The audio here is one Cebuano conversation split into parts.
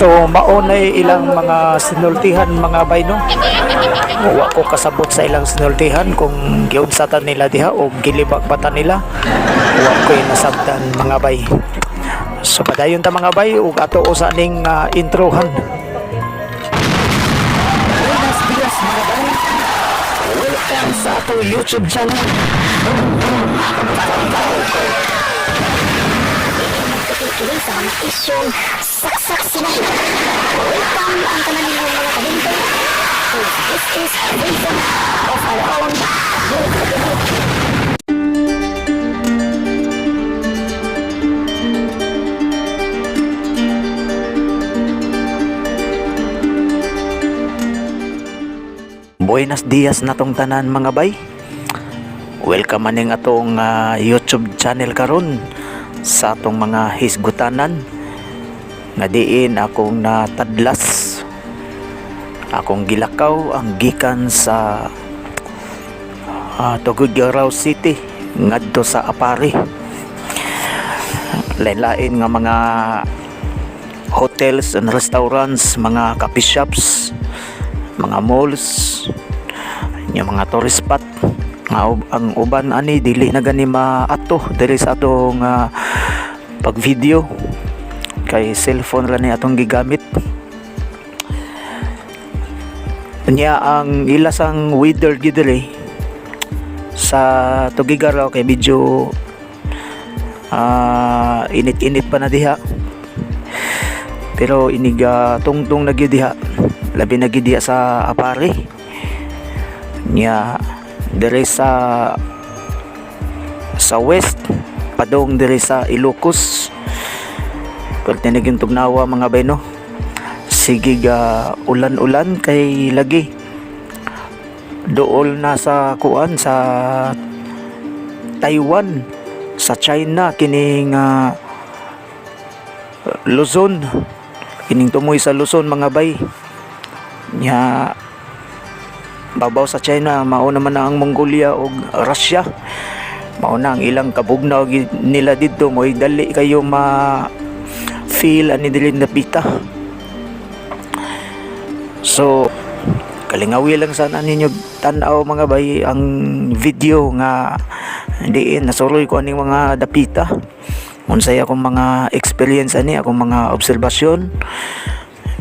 So maunay ilang mga sinultihan, mga bay, no. Wa ko kasabot sa ilang sinultihan kung giunsa ta nila diha o gilibak pa ta nila. Wa ko nasabtan, mga bay. So padayon ta, mga bay, ug ato usa ning introhan. Buenos dias, mga bay. Welcome sa ato YouTube channel. Kini sa mga isyong saksak sinabi. Welcome ang tanan ninyong mga kahinto. This is a vision of our own. Buenos dias natong tanan, mga bay. Welcome maning atong YouTube channel karon sa atong mga hisgutanan nga diin akong natadlas, akong gilakaw ang gikan sa Tuguegarao City ngadto sa Aparri. Lain-lain nga mga hotels and restaurants, mga coffee shops, mga malls, yung mga tourist spot nga ang uban ani dili na gani maato diri sa atong pag video kay cellphone ra ni atong gigamit. Niya ang ilasang weather gyud diri sa Tuguegarao kay medyo init-init pa na diha, pero iniga tungtong na gyud diha, labi na gyud diha sa Aparri. Nya diri sa west padong diri sa Ilocos, perti na gyud tugnawa, mga bay, no. Sige ga ulan-ulan kay lagi dool na sa kuan, sa Taiwan, sa China, kining Luzon, kining tumoy sa Luzon, mga bay. Nya babaw sa China mao naman na ang Mongolia ug Russia. Mao na ang ilang kabugnaw nila didto, mo'y dali kayo ma feel ani dili napita. So kalingawi lang sana ninyo tan-aw, mga bay, ang video nga diin nasuroy ko aning mga dapita, unsay akong mga experience ani, akong mga obserbasyon.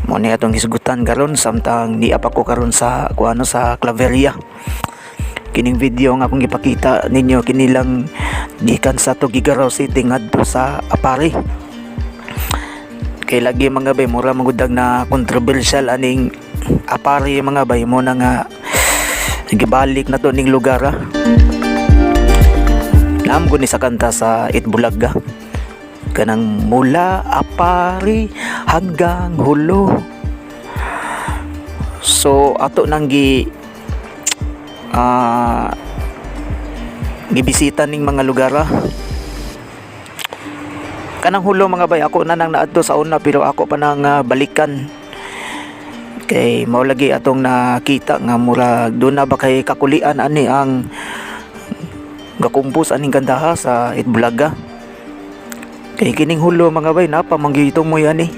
Mo ni atong hisgutan karon samtang niya pa ko karon sa kuano, sa Claveria. Kining video nga akong gipakita ninyo, kinilang gikan sa Tuguegarao City ngadto sa Aparri. Kay lagi, mga bay, mura magudag na controversial aning Aparri, mga bay. Mo na nga gibalik na to ning lugar, ah. Naam ko ni sa kanta sa Eat Bulaga, kanang mula Aparri hanggang Jolo. So ato nang gi gibisita ning mga lugar, ah. Kanang Jolo, mga bay, ako na nang naadto sa una, pero ako pa nang balikan kay mao lagi atong nakita nga murag doon na ba kay kakulian ani ang gakumpos aning kantaha sa Eat Bulaga. Kay kining Jolo, mga bay, napa tumoy ani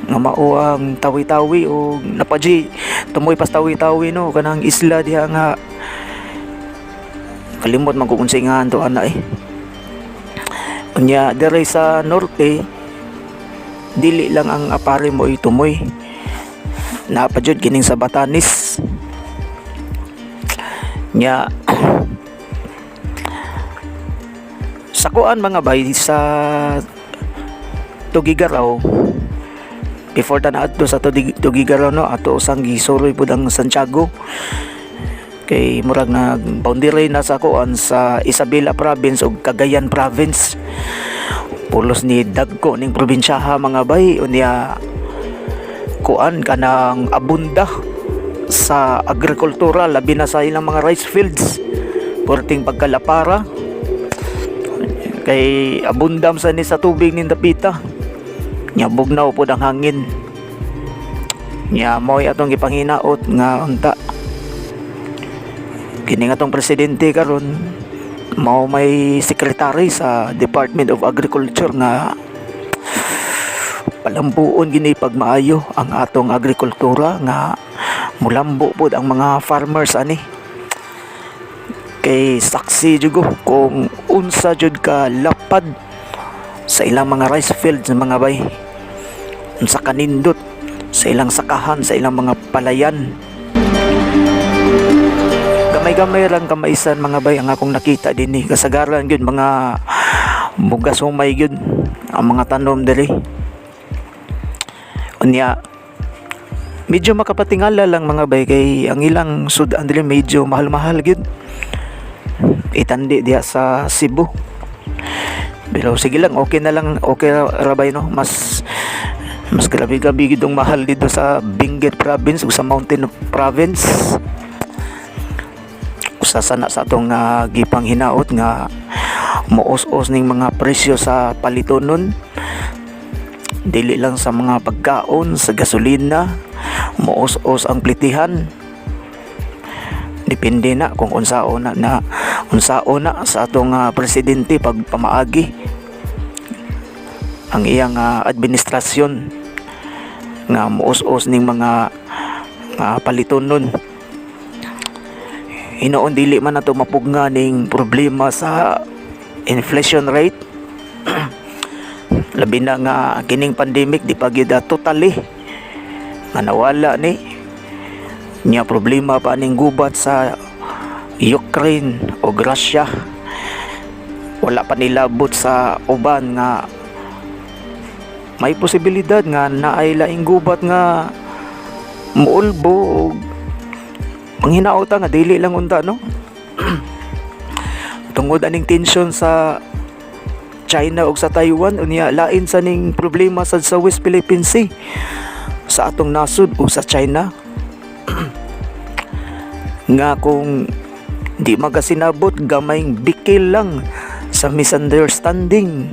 nga mao ang Tawi-Tawi o napaji tumoy pas Tawi-Tawi, no, kanang isla diha nga kalimot man kung unsay ngalan to ana eh. Unya diri sa norte, dili lang ang Aparri mo tumoy, napa jud kining sa Batanes. Nya sa kuan, mga bay, sa Tuguegarao, before ta naadto sa Tuguegarao, no, ato usang gisuroy pud ang Santiago kay murag nag boundary na sa kuan, sa Isabela Province ug Cagayan Province. Pulos ni dagko ning probinsyaha, mga bay. Unya kuan, kanang abunda sa agrikultura, labi na sa ilang mga rice fields, perting pagkalapara kay abundam sa ni sa tubig ning dapita. Nya bugnaw pod ang hangin. Nya mo'y atong gipanghinaot nga unta kini nga atong presidente karon mao may secretary sa Department of Agriculture nga Palambuon gini pagmaayo ang atong agrikultura nga mulambo pod ang mga farmers ani, kay saksi jud ko kung unsa jud ka lapad sa ilang mga rice fields, mga bay, unsa kanindot sa ilang sakahan, sa ilang mga palayan. Gamay-gamay lang kamaisan, mga bay, ang akong nakita dinhi. Kasagaran gyud mga bugas, humay gyud ang mga tanom diri. Unya medyo makapatingala lang, mga bay, kay ang ilang sudan diri medyo mahal-mahal gyud itandi diha sa Cebu. Pero sige lang, okay na lang, okay ra bay, no? Mas grabe-grabe gyud ang mahal dito sa Benguet Province ug sa Mountain Province. Usa sana sa atong gipang hinaot nga muos-os ning mga presyo sa palitonon, dili lang sa mga pagkaon, sa gasolina, muos-os ang plitihan. Depende na kung unsaon na sa atong presidente pag pamaagi ang iyang administrasyon nga muos-os ning mga palitonon. Hinoon dili man nato mapugna ning problema sa inflation rate, labi na nga kining pandemic di pa gyud totally nga nawala ni nya. Problema pa ning gubat sa Ukraine o Russia, wala pa nilabot sa uban nga may posibilidad nga naay laing gubat nga muulbo og manghinauta nga dili lang unta, no, tungod aning tension sa China ug sa Taiwan. Unya lain sa ning problema sad sa West Philippine Sea sa atong nasod ug sa China nga kung di magasinabot, gamayng bikil lang sa misunderstanding,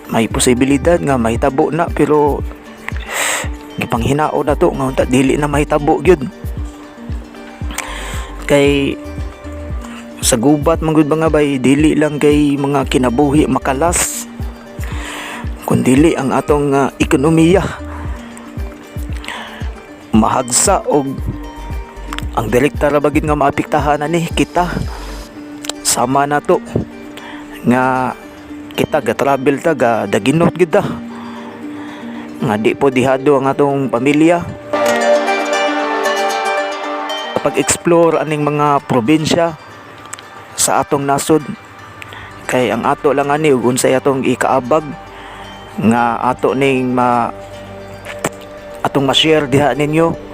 may posibilidad nga mahitabo na. Pero gipanghinao na to nga unta dili na mahitabo gyud, kay sa gubat man gud, mga bay, dili lang kay mga kinabuhi makalas, kundili ang atong ekonomiya mahagsa og ang direkta ra bagid nga maapektahan ani kita. Sama na to nga kita ga travel ta, ga daginot gid ta nga di po dihado ang atong pamilya pag-explore aning mga probinsya sa atong nasod, kay ang ato lang ani ug unsay atong ikaabag nga ato ning ma atong ma-share diha ninyo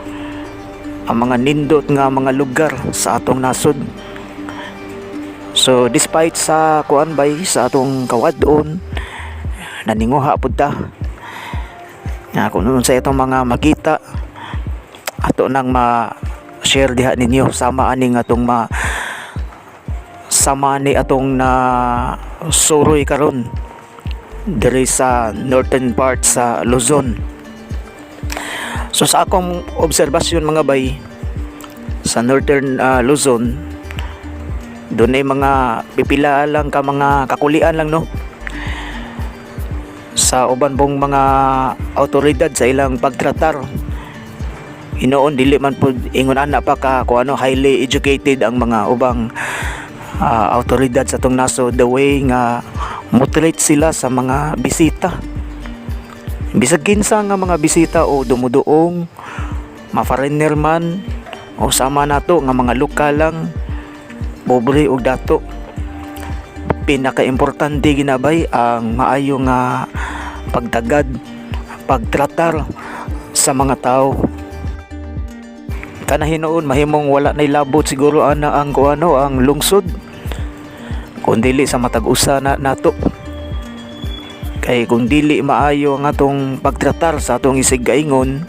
ang mga nindot nga mga lugar sa atong nasod. So despite sa kuan bay, sa atong kawad-on, naninguha pud ta nga kung unsay atong mga makita, ato nang ma-share diha ninyo, sama aning atong ma sama ni atong na suroy karon diri sa northern part sa Luzon. So sa akong obserbasyon, mga bay, sa northern Luzon, doon ay mga pipila lang ka mga kakulian lang, no, sa uban pong mga autoridad sa ilang pagtratar. Hinoon dili man pud ingon ana pa ka kung ano, highly educated ang mga ubang autoridad sa atong nasod, the way nga mo-treat sila sa mga bisita, bisag kinsa nga mga bisita o dumuduong, ma-foreigner man o sama nato nga mga lokal lang, pobre og dato. Pinakaimportante ginabay ang maayo nga pagtagad, pagtratar sa mga tao. Kana hinuon mahimong wala nay labot siguro ana ang kuano, ang lungsod, kung dili sa matag usa na nato, kay kung dili maayo ang atong pagtratar sa atong isigkaingon,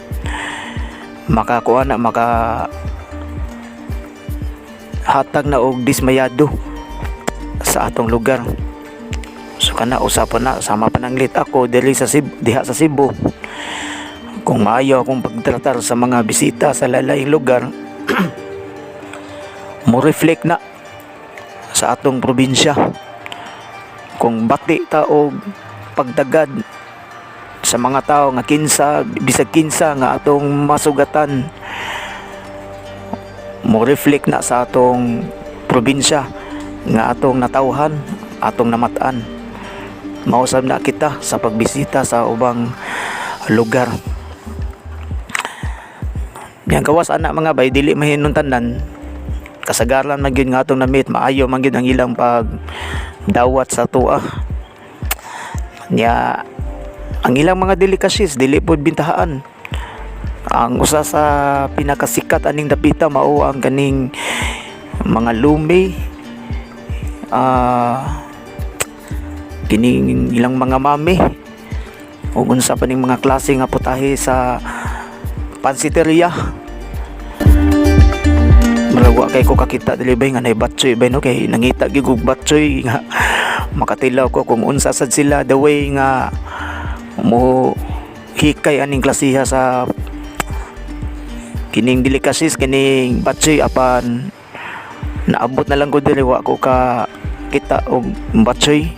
makakuha na, maka hatag na og dismayado sa atong lugar. So kana usa pa na, sama pananglit ako diri sa Cebu, diha sa Cebu, kung maayo akong pagtratar sa mga bisita sa lalaing lugar, mo reflect na sa atong probinsya. Kung bati ta og pagdagad Sa mga tao nga kinsa, bisag kinsa nga atong masugatan, mo reflect na sa atong probinsya nga atong natawhan, atong namatan. Mausab na kita sa pagbisita sa ubang lugar. Yang gawas ana, mga bay, dili mahinon tanan. Kasagaran man gyud nga atong na-meet, maayo man gyud ang ilang pag dawat sa atoa. Nya ang ilang mga delicacies, dili pod bintahaan. Ang usa sa pinakasikat aning dapita mao ang kaning mga lumi, kining ilang mga mami ug unsa pa ning mga klase nga putahe sa pansiteria. Murag wa kay ko kakita dili bay nga nay batchoy bay, no? Kay nangita gyud og batchoy nga makatilaw ko kung unsa sad sila, the way nga mo hikay aning klasiha sa kining delicacies, kining batchoy. Apan naabot na lang ko diri, wa ko ka kita og batchoy.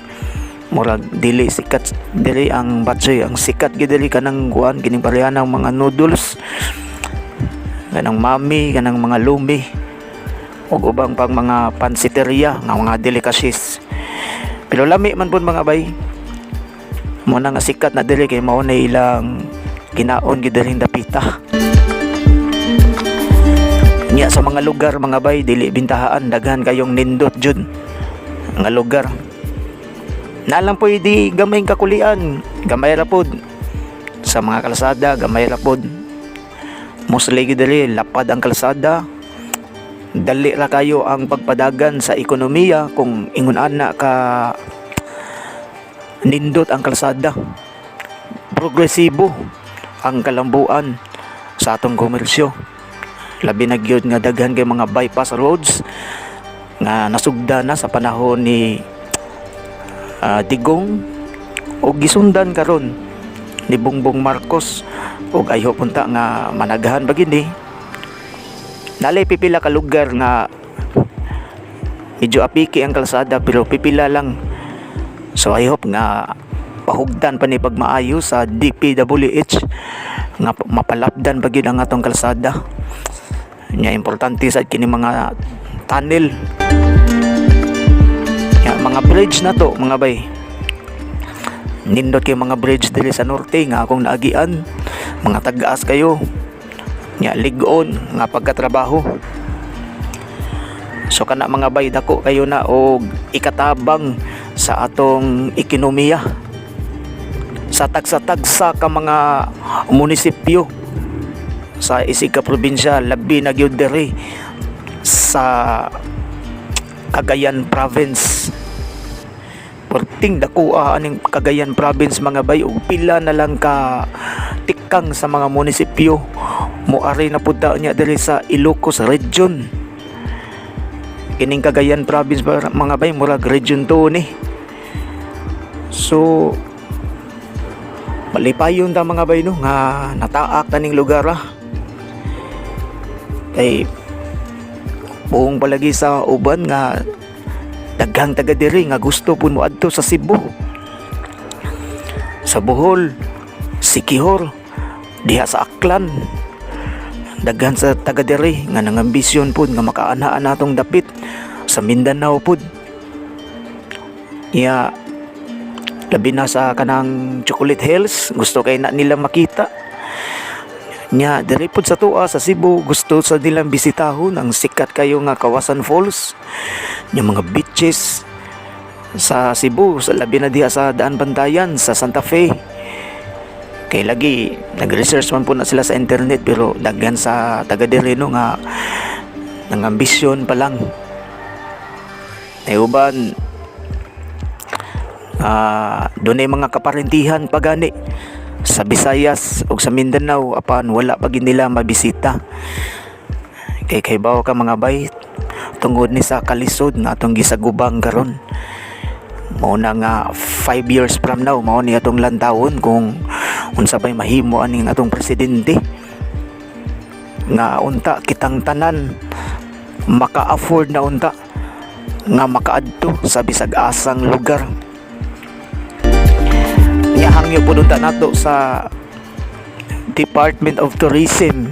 Murag dili sikat diri ang batchoy. Ang sikat gyud diri kanang kuan, kining parehanang mga noodles, kanang mami, kanang mga lumi ug ubang pang mga pansiteria nga mga delicacies. Pero lami man pud, mga bay. Mo na nga sikat na diri kay mao na ilang kinaon gyud diri dapita. Nya sa mga lugar, mga bay, dili bintahaan, daghan kayong nindot jud nga lugar. Nalang pwede gamay kakulian, gamay ra pod sa mga kalsada, gamay ra pod. Mostly gyud diri lapad ang kalsada. Dali ra kayo ang pagpadagan sa ekonomiya kung ingon ana ka nindot ang kalsada. Progresibo ang kalambuan sa atong komersyo. Labi na gyud nga daghan kay mga bypass roads nga nasugda na sa panahon ni Digong ug gisundan karon ni Bongbong Marcos, ug I hope unta nga managahan pa gini. Nalay pipila ka lugar nga medyo apiki ang kalsada, pero pipila lang. So I hope nga pahugdan pa ni pagmaayo sa DPWH nga mapalapdan pa gyud ang atong kalsada. Nya importante sa kini mga tunnel. Nya mga bridge na to, mga bay. Nindot kay mga bridge diri sa norte nga akong naagian. Mga tag-aas kayo. Nya lig-on nga pagkatrabaho. So kana, mga bay, dako kayo na og ikatabang sa atong ekonomiya. Sa tagsa-tagsa ka mga munisipyo sa isig ka probinsya, labi na gyud diri sa Cagayan Province. Perting dako aning Cagayan Province, mga bay, ug pila na lang ka tikang sa mga munisipyo moari na pud ta niya diri sa Ilocos Region. Kining Cagayan Province ba, mga bay, murag Region 2 ni. So malipayon ta, mga bay, no, nga nataak taning lugar ah. Kay buong palagi sa uban nga daghang taga diri nga gusto pud mo adto sa Cebu, sa Bohol, Siquijor, diha sa Aklan. Daghan sa taga diri nga nangambisyon pud nga makaanhaan natong dapit sa Mindanao pud. Iya, labi na sa kanang Chocolate Hills, gusto kay na nila makita. Nya diri pud sa atoa sa Cebu, gusto sa nilang bisitahon ang sikat kayo nga Kawasan Falls, yung mga beaches sa Cebu, sa labi na diha sa Daanbantayan, sa Santa Fe. Kay lagi nag-research man po na sila sa internet, pero daghan sa taga diri, no, nga nangambisyon pa lang. Ay uban dunay mga kaparentihan pa gani sa Visayas ug sa Mindanao, apan wala pa gid nila mabisita. Kay kaybaw ka, mga bay, tungod ni sa kalisod nga atong gisagubang karon. Mao na nga 5 years from now, mao ni atong lantawon kung unsa bay mahimo aning atong presidente nga unta kitang tanan maka-afford na unta nga makaadto sa bisag asang lugar. Nya Ginahangyo pud unta nato sa Department of Tourism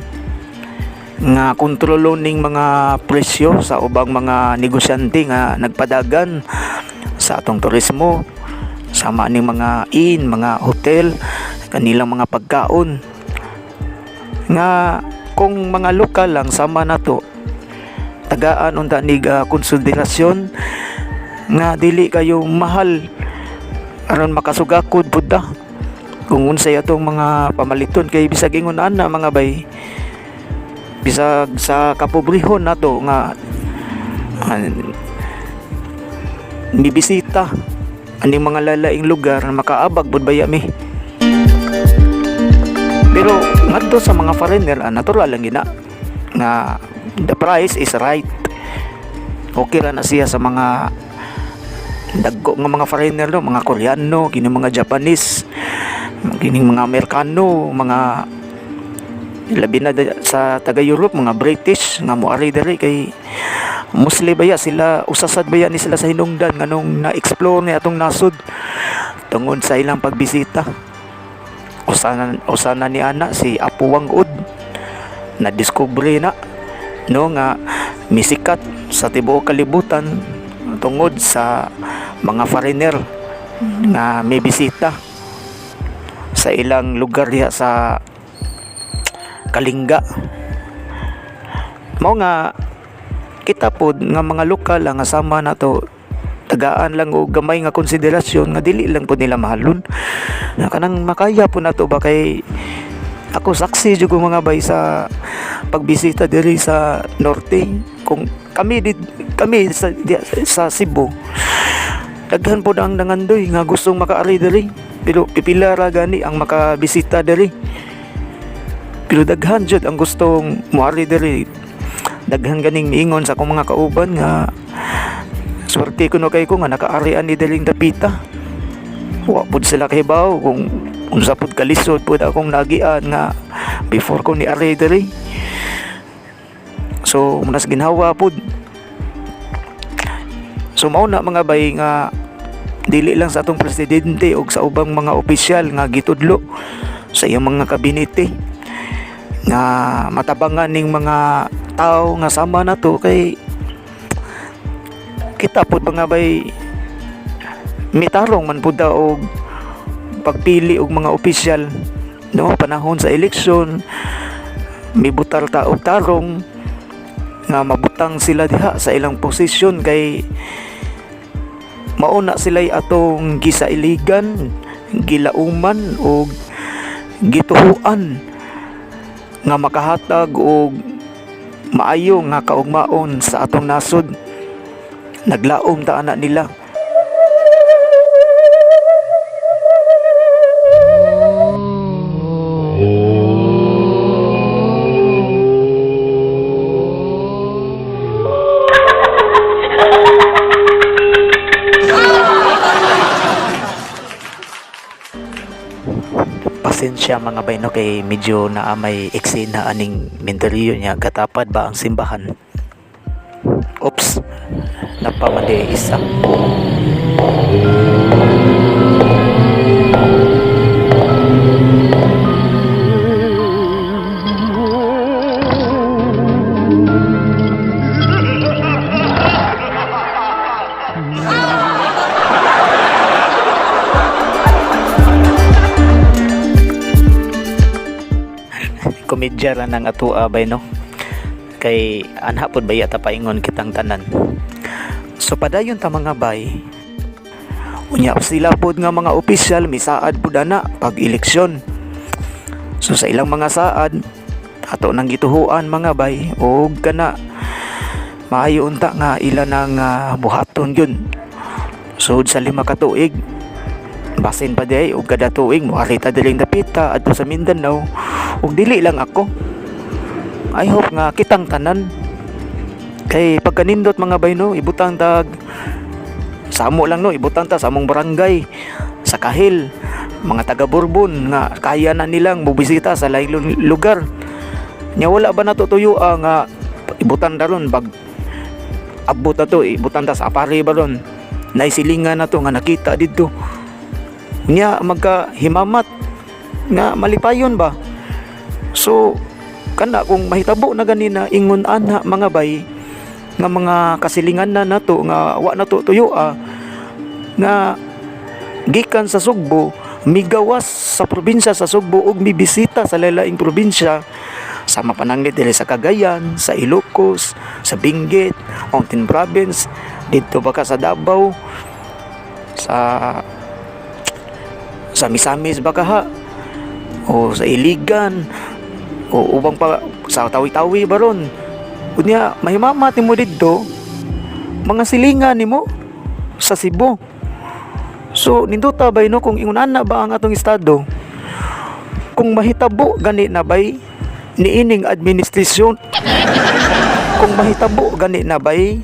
nga kontrolon ning mga presyo sa ubang mga negosyante nga nagpadagan sa atong turismo, sama ning mga inn, mga hotel, kanilang mga pagkaon, nga kung mga lokal lang sama nato, tagaan unta nig konsiderasyon nga dili kayo mahal aron makasugakod pud ta kung unsay atong mga pamaliton. Kay bisag ingon ana, mga bay, bisag sa kapobrehon nato nga mibisita aning mga lalaing lugar, makaabag pud baya mi. Pero ngadto sa mga foreigner, natural lang gina nga the price is right. Okay ra na siya sa mga dagko nga mga foreigner, no, mga Koreano kini, mga Japanese kining, mga Amerikano, mga labi na sa taga Europe, mga British nga moari diri, kay mostly baya sila, usasad baya ni sila sa hinungdan nganong na-explore ni atong nasod tungod sa ilang pagbisita. Usana ni ana si Apo Whang-Od, na discover na, no, nga misikat sa tibuok kalibutan tungod sa mga foreigner nga may bisita sa ilang lugar diha sa Kalinga. Mao nga kita pod nga mga lokal nga sama nato, tagaan lang og gamay nga konsiderasyon nga dili lang pod nila mahalon na kanang makaya po nato ba. Kay ako, saksi jud ko, mga bay, sa pagbisita diri sa norte. Kung kami di, kami sa Cebu, daghan pod ang nangandoy nga gustong makaari diri, pero pipila ra gani ang makabisita diri. Pero daghan jud ang gustong moari diri. Daghan ganing miingon sa akong mga kauban nga swerte kuno kay ko nga nakaari ani diring dapita. Wa pud sila kahibaw kung unsa pud kalisod pud akong nagian nga before ko ni ari diri. So munas ginhawa pud. So mao na, mga bay, nga dili lang sa atong presidente og sa ubang mga opisyal nga gitudlo sa iyang mga kabinete nga matabangan ning mga tao nga sama nato. Kay kita pud, mga bay, mitarong man pud ta og pagpili og mga opisyal, no? Panahon sa eleksyon, mibutar ta og tarong nga mabutang sila diha sa ilang posisyon, kay mauna sila'y atong gisailigan, gilauman og gituhuan nga makahatag og maayo nga kaugmaon sa atong nasod. Naglaom ta ana nila. Pasensya, mga bay, no, kay medyo naa may eksena aning mentoryo niya, katapad ba ang simbahan. Oops, napamali isa. Komedya ra nang atua, bay, no, kay anha pod baya ta paingon kitang tanan. So padayon ta, mga bay. Unya sila pod nga mga opisyal, misaad pod ana pag eleksyon. So sa ilang mga saad, ato nang gituhuan, mga bay, og kana maayo unta nga ila nang buhaton yun sud sa 5 ka tuig. Basin pa diay og kada tuig moari ta diring dapita adto sa Mindanao. Ug dili lang ako, I hope nga kitang tanan, kay pagkanindot, mga bay, no, ibutang tag samo lang, no, ibutang ta sa among barangay sa Kahil, mga taga Borbon nga kaya na nilang mobisita sa laing lugar nya. Wala ba natutuyo nga ibutan daron bag abot na to, ibutan ta sa Aparri ba ron, naisilingan na to nga nakita didto. Nya magka himamat nga malipayon ba. So kana kung mahitabo na ganina ingon ana, mga bay, nga mga kasilingan na nato nga wa nato tuyo nga gikan sa Sugbo migawas sa probinsya sa Sugbo ug mibisita sa lailaing probinsya sama pananglit diri sa Cagayan, sa Ilocos, sa Benguet, Mountain Province, didto baka sa Davao, sa Misamis baka ha, o sa Iligan, o ubang pa sa Tawi-Tawi baron. Unya mahimama nimo didto mga silingan nimo sa Cebu. So nindota bay, no, kung ingon ana ba ang atong estado, kung mahitabo gani na bay niining administrasyon, kung mahitabo gani na bay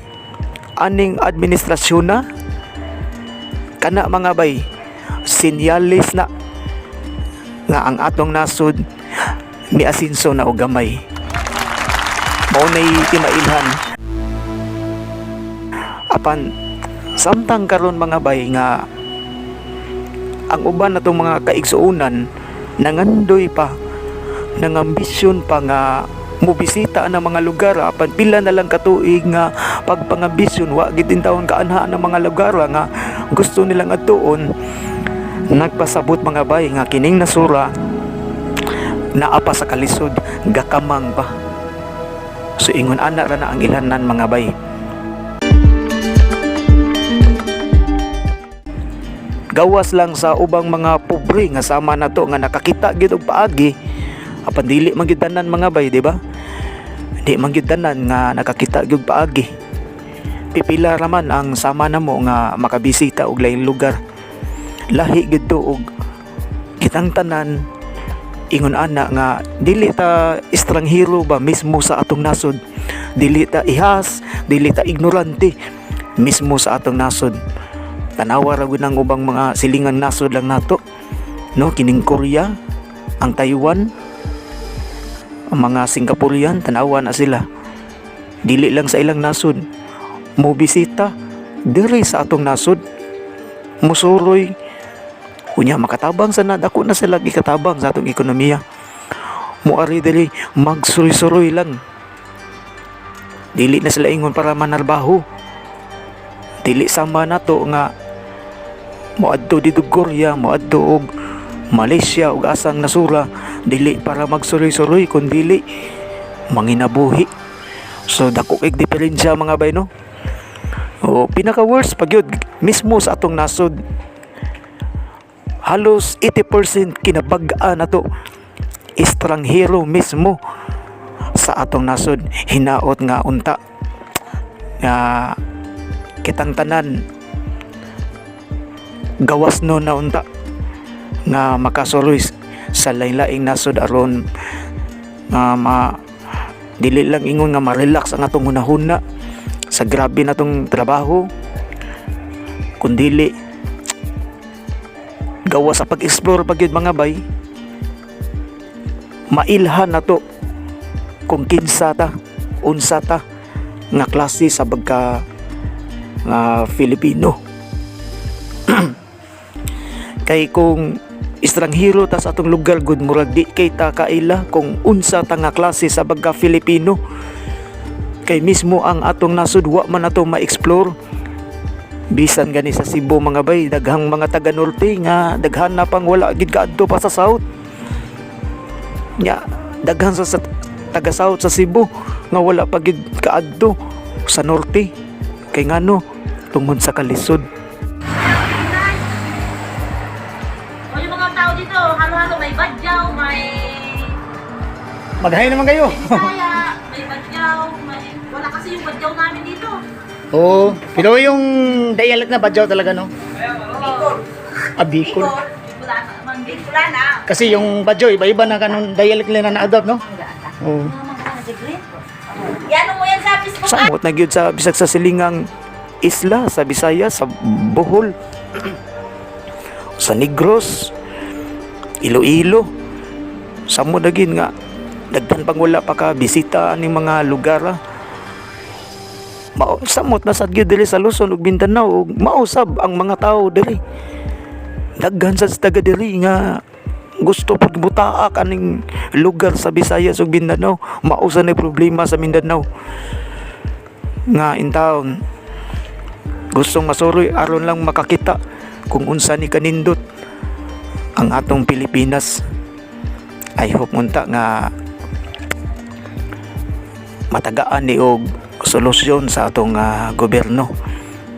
aning administrasyon na kana, mga bay, sinyalis na nga ang atong nasod miasinso na og gamay. Mao nay timailhan. Apan samtang karon, mga bay, nga ang uban natong mga kaigsuonan nangandoy pa, nangambisyon pa nga mobisita ang mga lugar, apan pila na lang katuig nga pagpangambisyon, wa gid taon kaanha ang mga lugar nga gusto nilang adtuon. Nagpasabot, mga bay, nga kining nasura naa pa sa kalisod, gakamang pa. So ingon ana ra na ang ilanan, mga bay. Gawas lang sa ubang mga pobre nga sama nato nga nakakita gid og paagi, apan dili man gyud tanan, mga bay, di ba? Di man gyud tanan nga nakakita gyud paagi. Pipila ra man ang sama namo nga makabisita og laing lugar. Lahi gid to og kitang tanan ingon ana nga dili ta estranghero ba mismo sa atong nasod, dili ta ihas, dili ta ignorante mismo sa atong nasod. Tanawa ra gud ang ubang mga silingan nasod lang nato, no? Kining Korea, ang Taiwan, ang mga Singaporean, tanawa na sila. Dili lang sa ilang nasod mo bisita, diri sa atong nasod musuroy. Unya makatabang sa na, dako na sila gikatabang sa atong ekonomiya. Muari diri, magsuroy-suroy lang. Dili na sila ingon para manarbaho. Dili sama nato nga moadto dito Korea, moadto og Malaysia ug asang nasura, dili para magsuroy-suroy kun dili manginabuhi. So dako kay diferensya, mga bay, no? O pinaka worst pag yun mismo sa atong nasod, halos 80% kinabag-an nato estranghero mismo sa atong nasod. Hinaot nga unta nga kitang tanan gawas no na unta nga makasuroy sa lain-laing nasod aron nga ma dili lang ingon nga ma-relax ang atong hunahuna sa grabe na tong trabaho, kundili gawa sa pag-explore pag yun, mga bay, mailhan na to kung kinsa ta, unsa ta nga klase sa pagka nga Filipino. Kay kung estranghero ta sa atong lugar gud, murag di kay ta kaila kung unsa ta nga klase sa pagka Filipino, kay mismo ang atong nasod wa man ato ma-explore. Bisan gani sa Cebu, mga bay, daghang mga taga norte nga daghan na pang wala gid kaadto pa sa south. Nya daghan sa taga south sa Cebu nga wala pa gid kaadto sa norte. Kay ngano? Tungod sa kalisod. O yung mga tao dito, halo-halo, may Badjao, may Mag-hi naman kayo. Bisaya, may Badjao, may... Wala kasi yung Badjao namin dito. Oo. Pero yung dialect na Badjao talaga, no? Bicol. Ah, Bicol. Wala naman Bicolana. Kasi yung Badjao, iba-iba na kanong dialect nila na na-adopt, no? Oo. Yan mo yan sa Facebook. Samot na gyud sa bisag sa silingang isla, sa Visayas, sa Bohol, sa Negros, Iloilo. Samot na gyud nga daghan pang wala pa ka bisita aning mga lugar ah. Mao samot na sad gyud diri sa Luzon ug Mindanao ug mausab ang mga tao diri. Daghan sa taga diri nga gusto pud butaak aning lugar sa Visayas ug Mindanao. Mao sa ni problema sa Mindanao nga in town gustong masuroy aron lang makakita kung unsa ni kanindot ang atong Pilipinas. I hope unta nga matagaan ni og solusyon sa atong gobyerno.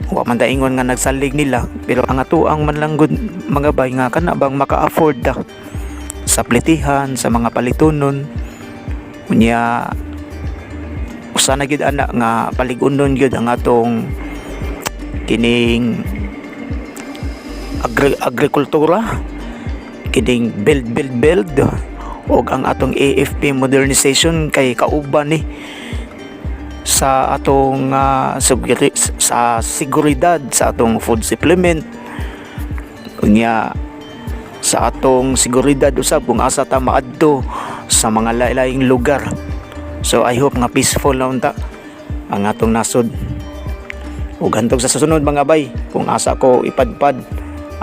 Wa man daingon nga nagsalig nila, pero ang atoang man lang gud, mga bay, nga kana bang maka-afford ta sa plitihan sa mga palitunon. Unya usa na gyud ana nga palig-unon gyud ang atong kining agrikultura, kining build, build, build og ang atong AFP modernization kay kauban ni sa atong sa seguridad sa atong food supplement. Unya sa atong seguridad usab kung asa ta maadto sa mga laing lugar. So I hope nga peaceful na unta ang atong nasod. Ug hantog sa susunod, mga bay, kung asa ko ipadpad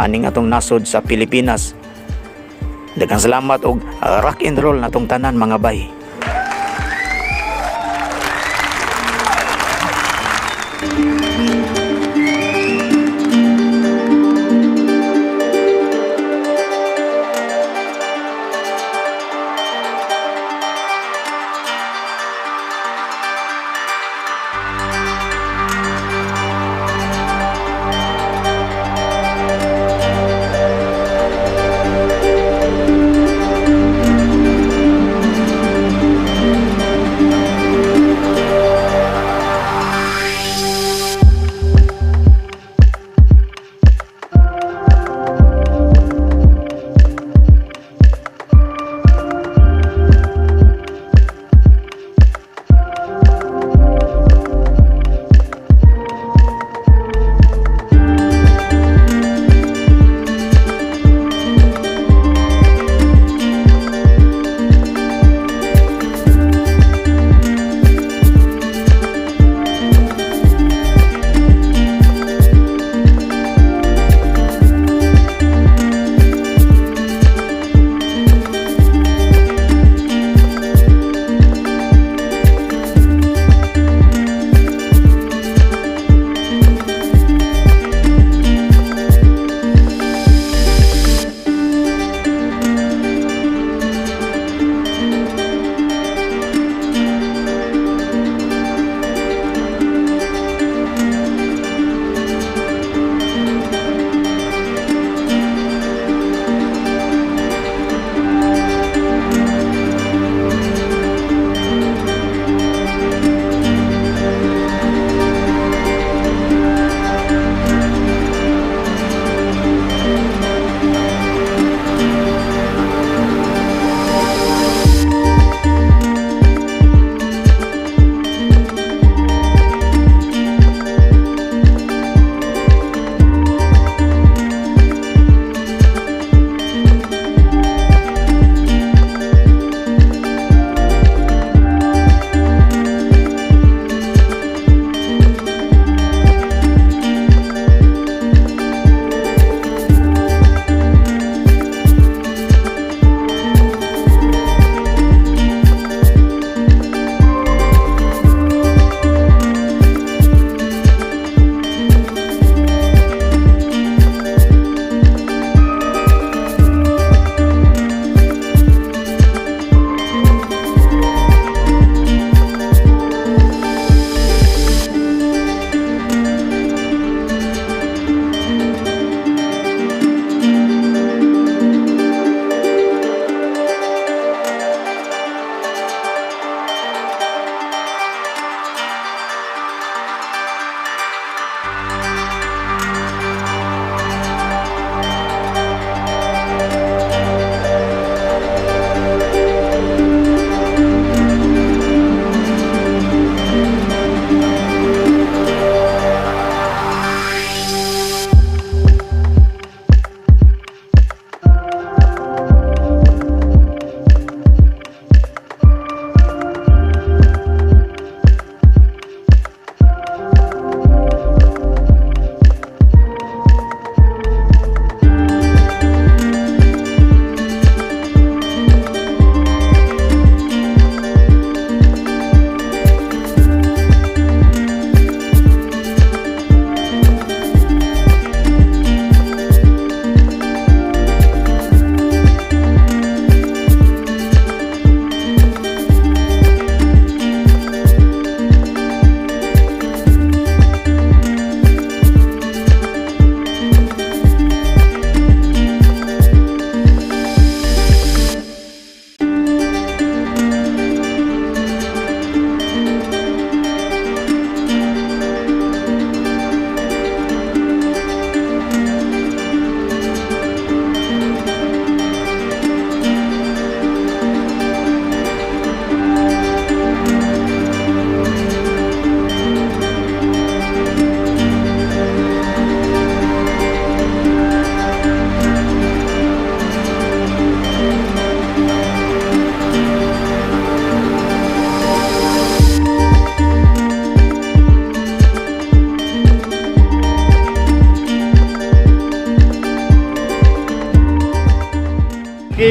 aning atong nasod sa Pilipinas. Daghang salamat og rock and roll natong tanan, mga bay.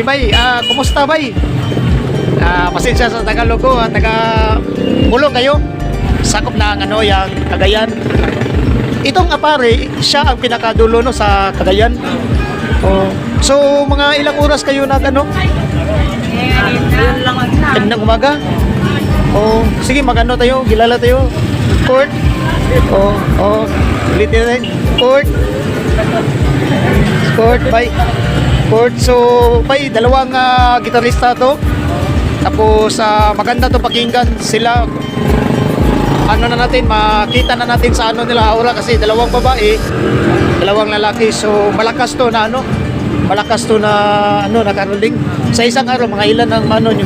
Sige bay, kumusta bay? Pasensya sa Tagalog ko, taga Mulong kayo. Sakop na ang ano, yung Cagayan. Itong Aparri, siya ang pinakadulo, no, sa Cagayan. Oh. So mga ilang oras kayo nag ano? Yun lang ang Kaninang umaga? Oh, sige, magano tayo, gilala tayo. Court. Oh. Ulitin natin. Court. Court, bye. Court. So, bye, dalawang gitarista to. Tapos, maganda to pakinggan sila. Ano na natin, makita na natin sa ano nila aura kasi dalawang babae, dalawang lalaki. So, malakas to na ano, malakas to na ano, na caroling. Sa isang araw, mga ilan ang ano nyo?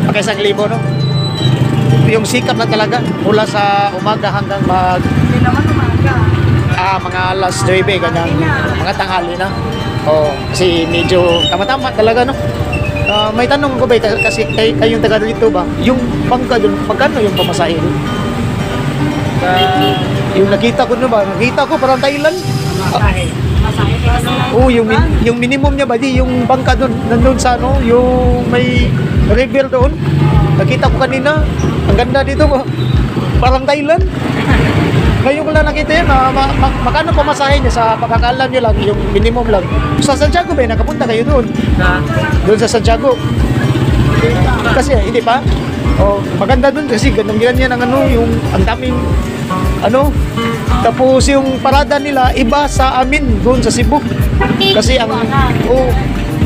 Pagka 1,000, no? Yung sikap na talaga mula sa umaga hanggang mag Hindi naman umaga. Mga alas 9, ganyan. Mga tanghali na. Oh, kasi medyo tama-tama talaga, no? May tanong ko ba, kasi kayong taga dito ba? Yung bangka dun, magkano yung pamasahe dun? Yung nakita ko no ba? Nakita ko parang Thailand. Masahe. Masahe. Oo, yung minimum niya ba di yung bangka doon nandun sa ano, yung may river doon. Nakita ko kanina, ang ganda dito. Parang Thailand. Ngayon ko lang nakita yun, makano pamasahe niya sa pagkakaalam niyo lang, yung minimum lang. Sa Santiago ba, nakapunta kayo doon? Doon sa Santiago. Kasi hindi pa. Oh, maganda doon kasi ganun ganyan ang ano, yung ang daming ano. Tapos yung parada nila iba sa amin doon sa Cebu. Kasi ang oh,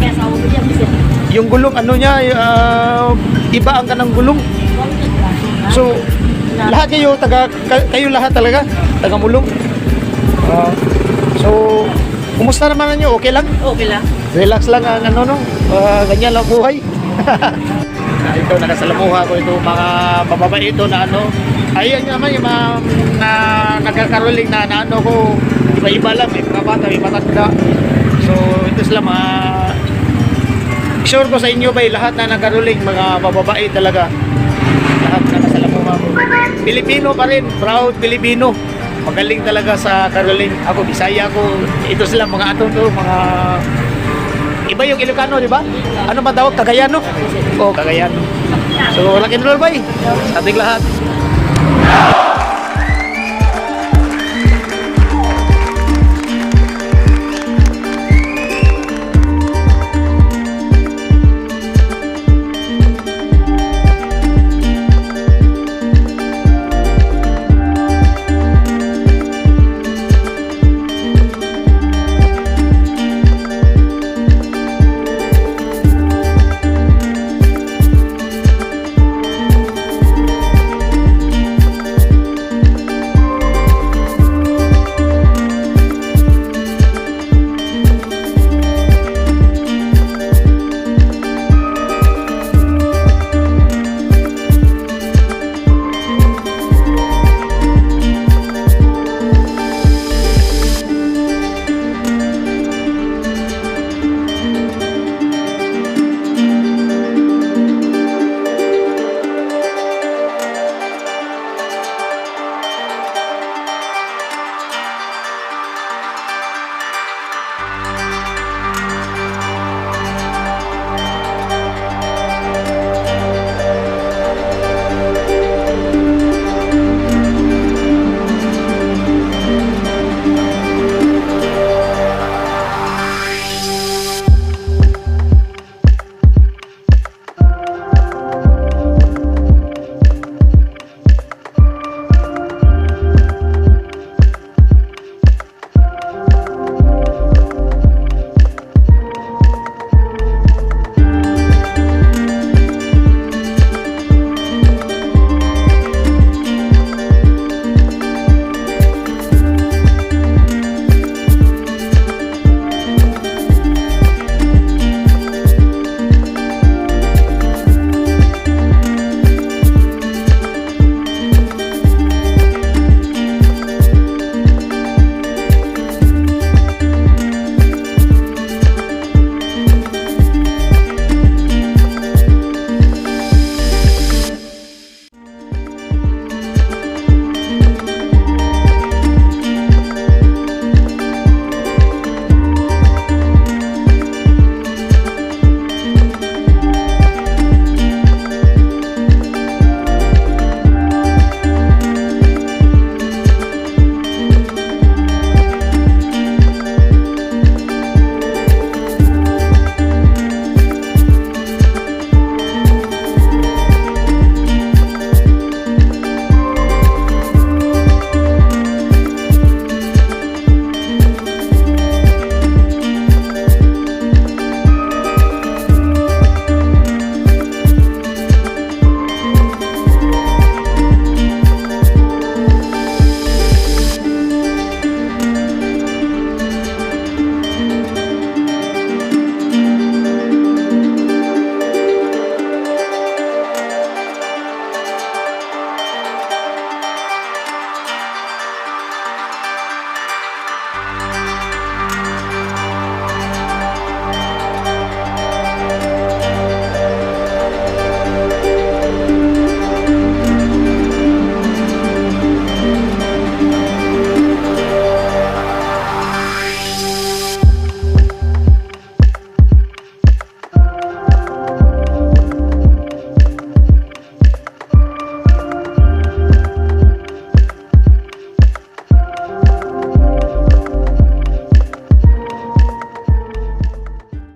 Kaya sa ulo niya, bisa. yung gulong ano niya iba ang kanang gulong. So lahat kayo taga kayo lahat talaga taga Mulong. So kumusta naman ninyo? Okay lang? Okay lang. Relax lang ang ano no. Ganyan lang buhay. Ito nakasalamuha ko ito mga babae ito na ano. Ayan naman yung mga na, nagkakaroling na, na ano ko iba-iba lang, may mga bata, may matanda. So ito sila mga sure ko sa inyo ba lahat na nagkaroling mga bababae talaga. Lahat na nakasalamuha ko. Pilipino pa rin, proud Pilipino. Magaling talaga sa caroling. Ako, Bisaya ako. Ito sila mga ato to, mga iba yung Ilocano, di ba? Ano ba tawag? Cagayano? Oo, Cagayano. So, rock and roll, bay. Sa ating lahat.